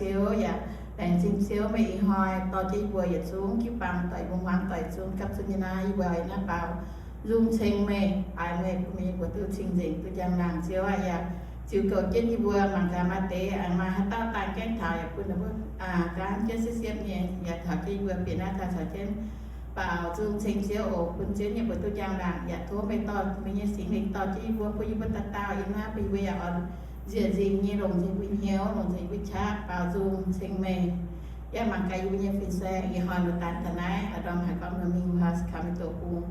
Ziouv yaac laengz zingh Ziouv meih ih hnoi dorh jienv yie mbuo yietc zungv jiu-baang doic, mbuo muangx doic zungv gapv zunv nyei naaiv, yie mbuo ih naaiv baaux nzung ceng meih, baaix meih bun meih nyei mbuox duqv cing-nzengc duqv njang-laangc. Ziouv aah, yaac ziux goux jienv yie mbuo mangc gaax maaih deix maaih haaix dauh daan gaengh taux yaac bun ninh mbuo gaanv jienv siepv-siepv nyei, yaac taux jienv yie mbuo bieqc naaiv daaih caux jienv baaux nzung ceng Ziouv oc, bun Ziouv nyei mbuox duqv njang-laangc. Yaac tov meih dorh meih nyei Singx Lingh dorh jienv yie mbuo, bun yie mbuo dauh dauh yiem naaiv, bun yie mbuo yaac oix nzieqc nzingc nyei, longc nzengc mbuo hnyouv, longc nzengc mbuo qaqv baaux nzung ceng meih. Yaac mangc gaax yie mbuo nyei fin-saeng ih hnoi nor daan taux naaiv, a'ndorm haiz gorngv nor mingh Mexico mingh zoux bung,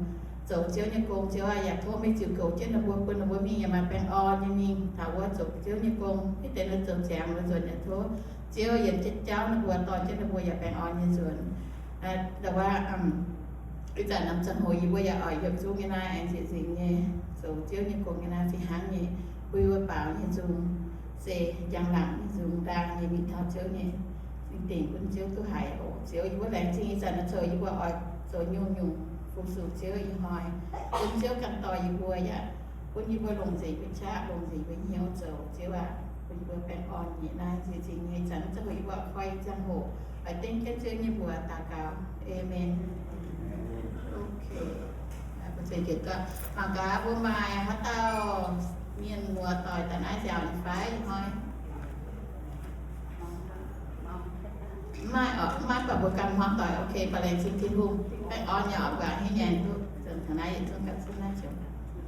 zoux Ziouv nyei gong. Ziouv aah, yaac tov meih ziux goux jienv ninh mbuo, bun ninh mbuo mingh yaac maaih baengh orn nyei mingh taux wuov zoux Ziouv nyei gong. Mv deix ninh zoux ziangx nor nzuonx yaac tov Ziouv yienx jienv jauv ninh mbuo, dorh jienv ninh mbuo yaac baengh orn nyei nzuonx. Ndau wuov ih zanc norm ziangh hoc yie mbuo yaac oix yietc zungv nyei naaiv aengx nzieqc nzingc nyei zoux Ziouv nyei gong nyei naaiv fih hnangv nyei, bun yie mbuo baaux nyei nzung se njang-laangc nyei nzung, ndaang nyei mingh taux Ziouv nyei, mingh dingc bun Ziouv duqv haiz oc. Ziouv, yie mbuo laengz zingh ih zanc naaiv zoux yie mbuo oix zoux nyungc-nyungc fu-sux Ziouv ih hnoi, bun Ziouv ganh dorh yie mbuo yaac bun yie mbuo longc nzengc mbuo qaqv, longc nzengc mbuo hnyouv zoux. Ziouv aah, bun yie mbuo baengh orn nyei naaiv nzieqc nzingc nyei zanc, ziangh hoc yie mbuo oix koi ziangh hoc, oix dengv jienv Ziouv nyei mbuox daux gaux. Aamen. Ok. Mangc gaax mbuo maaih haaix dauh mienh muoz doic daaih naaiv nziaauc nyei fai ih hnoi? Mv maaih oc, mv maaih, baac mbuo ganh hmuangv doic. Ok, baac laengz zingh Tin-Hungh. Baengh orn nyei oc, mbuo a'hneiv nyanc duqv, nzuonx taux naaiv yietc zungv gapv zunv naaiv ziouc.